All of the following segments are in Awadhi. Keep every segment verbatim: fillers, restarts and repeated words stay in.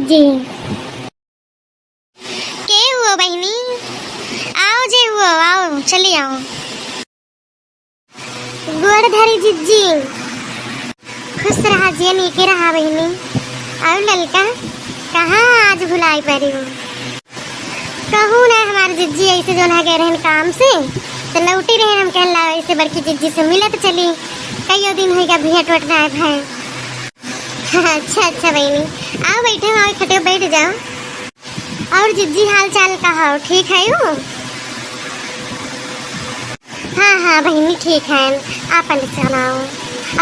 जी। के हुआ बहिनी? आओ जे हुआ, आओ, चली आओ। गोड़ धरी जिज्जी। खुश रहा जिया, नीके रहा बहिनी। और ललका, कहाँ आज भुलाई पड़ी हो? कहूँ ना, हमार जिज्जी ऐसे जौन है गए रहन काम से, तो लौटी रहन, हम कहन ला ऐसे बड़की जिज्जी से मिलत चली, कईयो दिन होइगा भेंट वेंट ना भय। अच्छा, अच्छा बहिनी, आओ बैठो, आओ खटियो बैठ जाओ। और जिज्जी हाल चाल का हो, ठीक है हो? हाँ, हाँ बहिनी, ठीक है। आपन सुनाओ,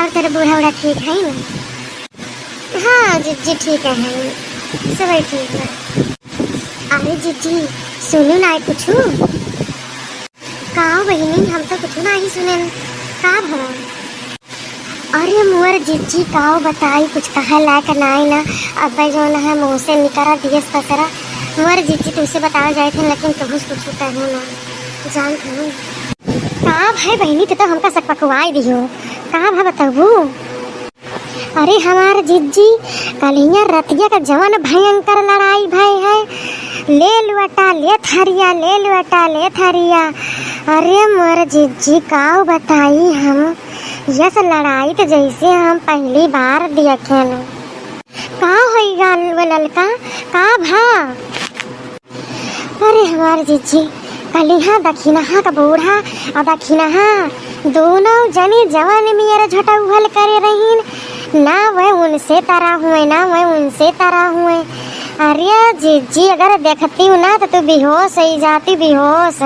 और तेरे बूढ़ा उढ़ा ठीक है ना? हाँ जिज्जी, ठीक है, सब ठीक है। अरे जिज्जी, सुनू ना कुछ। का बहिनी, हम तो कुछ ना ही सुनेन। का भवा? अरे मोर जिज्जी, काव बताई, कुछ कहे लायक नाई ना। अब्बे जौन है मुँह से निकरा दियस पसरा। मोर जिज्जी, तुमसे बतावे जाए थे, लेकिन तुहुस कुछ कहो ना। जान थे। का भाई बहिनी, ते तो हमका सकपकवाई दियो। का भा बताबू? अरे हमार जिज्जी, कलिया रतिया का जवन भयंकर लड़ाई भय है, ले लुअटा, ले थरिया, ले लुअटा, ले थरिया। अरे मोर जिज्जी, काव बताई हम, यस लड़ाई तो जैसे हम पहली बार देखेन। का होई गा वो ललका, का भा? अरे हमार जिज्जी, कलिहा दखिनहा का बूढ़ा आ दखिनहा दोनों जनी जवन मियर झटौहल करे रहीन, ना वह उनसे तरा हुए, ना वह उनसे तरा हुए। अरे जिज्जी, अगर देखती हूँ ना तो तू बेहोश हो जाती, बेहोश।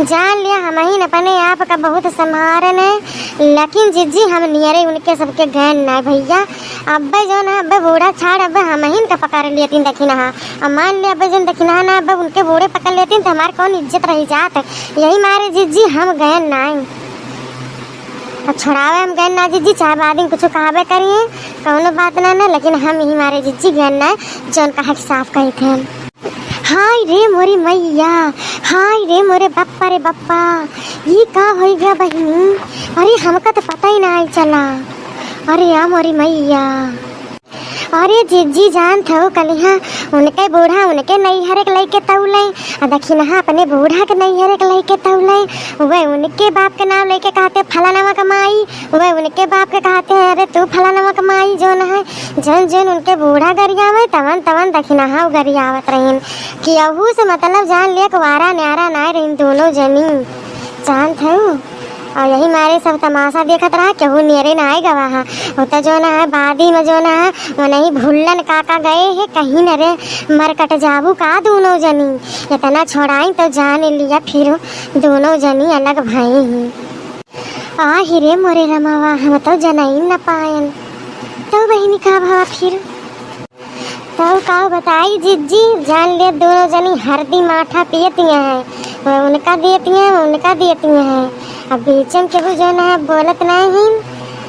जान लिया, हम ही अपने आप का बहुत संभारन है, लेकिन जिज्जी, हम नियरे उनके सबके गैन ना भैया। अब्बे जौन है, अब्बे बूढ़ा छाड़, अब्बे हमहिन का पकड़ लेतीन दखिनहा। अब मान ले, अब्बे जौन दखिनहा ना, अब्बे उनके बूढ़े पकड़ लेतीन, तो हमार कौन इज्जत रही जात? यही मारे जिज्जी हम गए नाई। अब छोड़ावे हम गए ना जिज्जी, चाहे बाद में कुछ कहबे करिए, कौनो बात ना ना, लेकिन हम यही मारे जिज्जी गए ना, जौन कहा कि साफ कही थे हम। हाय रे मोरी मैया, हाय रे मोरे बप्पा रे बप्पा, ई का होई गया बहिनी? अरे हमका तो पता ही ना आई चला। अरे या मोरी मैया। अरे जिज्जी जान थो कलिहा उनके बूढ़ा उनके नैहरे के लइके तौले, आ दखिनहा अपने बूढ़ा के नैहरे के लइके तौले। वे उनके बाप के नाम लेके कहते फलानवा का माई, वे उनके बाप के कहते हैं, "अरे तू फलानवा के माई जौन है।" जौन जौन उनके बूढ़ा गरियावे, तवन तवन दखिनहा गरियावत रहीन। कि अहू से मतलब जान लिया कि वारा न्यारा नाय रहीन दोनों जनी। जानत हऊ? और यही मारे सब तमाशा देखत रहा, केहू नियरे नाय गवा हा। होता जौन है, बादी में जौन है, वो नहीं भूलन काका गए है, कहीं न रे मर कट जाबू का दोनों जनी। इतना छोड़ाई तो जान लिया, फिर दोनों जनी अलग भई ही। आ ही रे मोरे रमावा, हम तो जनई न पायन। तो बहिनी का भवा फिर? तो का बताई जिज्जी, जान ले दोनों जनी हरदी माठा पियतिया हैं, वो उनका देती हैं, वो उनका देती हैं। अब बीच में केहू जौन है बोलत नहीं,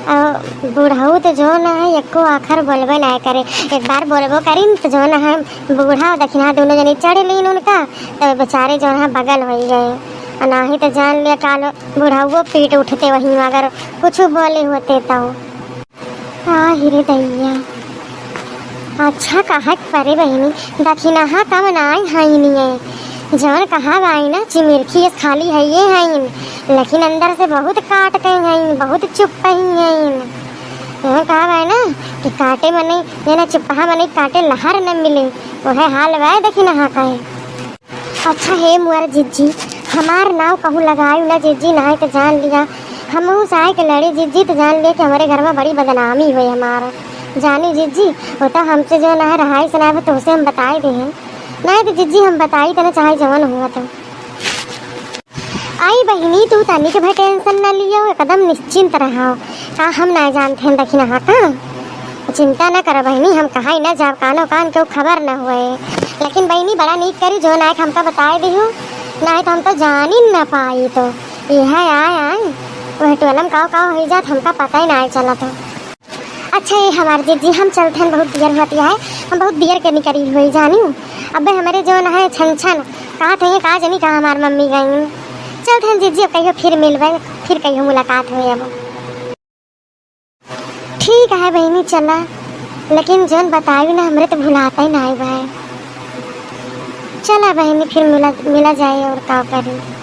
और बुढ़ऊ तो जौन है एको आखर बोलबे नहीं करे। एक बार बोलबो करीन तो जौन है बूढ़ा दखिनहा दोनों जनी चढ़ लीन उनका, तो बेचारे जौन है बगल हो गए। और नाही तो जान लिया कालो बुढ़ाओ पीट उठते वहीं, अगर कुछ बोले होते तो। आ हिरे दैया, अच्छा कहत परे बहिनी, दखिनहा कम नाई हईनी है। जौन कहा बाई ना, चिमिरखी इस खाली है ये हईन, लेकिन अंदर से बहुत काट के हईन, बहुत चुप ही हईन। जौन कहा बाई ना कि काटे मने, ये ना चुपहा मने काटे लहर न मिले, वह हाल बाय दखिनहा का है। अच्छा हे मुअर जिज्जी, हमार नाव कहूँ लगायु ना जिज्जी, नाहीं त जान लिया हमहू साय के लड़ी जिज्जी, त जान लिया कि हमरे घर में बड़ी बदनामी हुई हमारा। जानी जिज्जी, वो तो हमसे जौन है रहाई से ना, तोसे हम बताई दे हैं, नाहीं त जिज्जी हम बताई त ना चाहे जवन हुआ तो। आई बहिनी, तू तनिक भी tension न लियो, एकदम निश्चिंत रहो। का हम ना जानते हैं दखिनहा का? चिंता न कर बहिनी, हम कहाँ न जाब, कानो कान केहू खबर न हुए। लेकिन बहिनी बड़ा नीक करी जो नाय हमका बताए दिहू, नाय तो हम तो जानी न पाई। तो यह आय आय वह टोलम काव काव हो जात, हमका पता ही नाय चलत हो। अच्छा ये हमार जिज्जी, हम चलते हैं, बहुत देर होती है, हम बहुत देर के निकली हुई जानी। अबे हमारे जो न है छन छन कहा थे का जनी कहाँ हमार मम्मी गई। चलते हैं जिज्जी, अब कहियो फिर मिलबे, फिर कहियो मुलाकात हुई अब। ठीक है बहिनी, चला। लेकिन जौन बताई ना, हमरे तो भुलाता ही नाहीं भाई। चला बहिनी, फिर मिला, मिला जाए और का करी।